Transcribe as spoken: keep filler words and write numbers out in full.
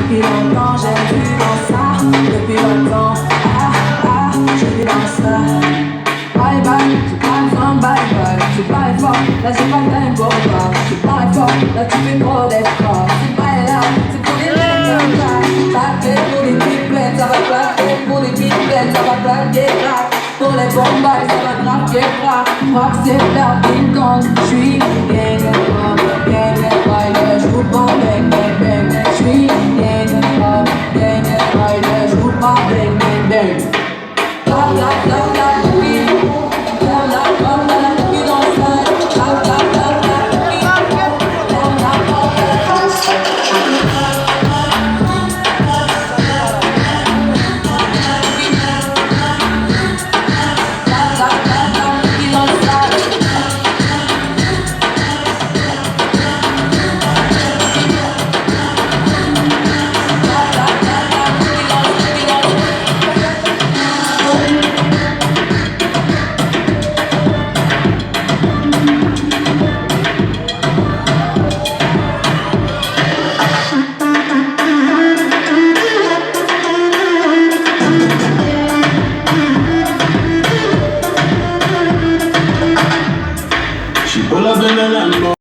Depuis longtemps, j'ai vu dans ça. Depuis longtemps, ah, ah, j'ai vu dans ça. Bye bye, j'ai pas besoin de bye bye. J'ai pas effort, là j'ai pas le time pour toi. J'ai pas effort, là tu fais trop d'efforts. C'est pas là, c'est pour les mecs comme ça. Claquer pour les petites plaines, ça va claquer. Pour les petites plaines, ça va claquer, claque. Pour les bombes, ça va claquer, claque. Crois que c'est faire ping-pong. Je suis gang, gang, gang, gang, je vous prends, bang, bang, bang. Je suis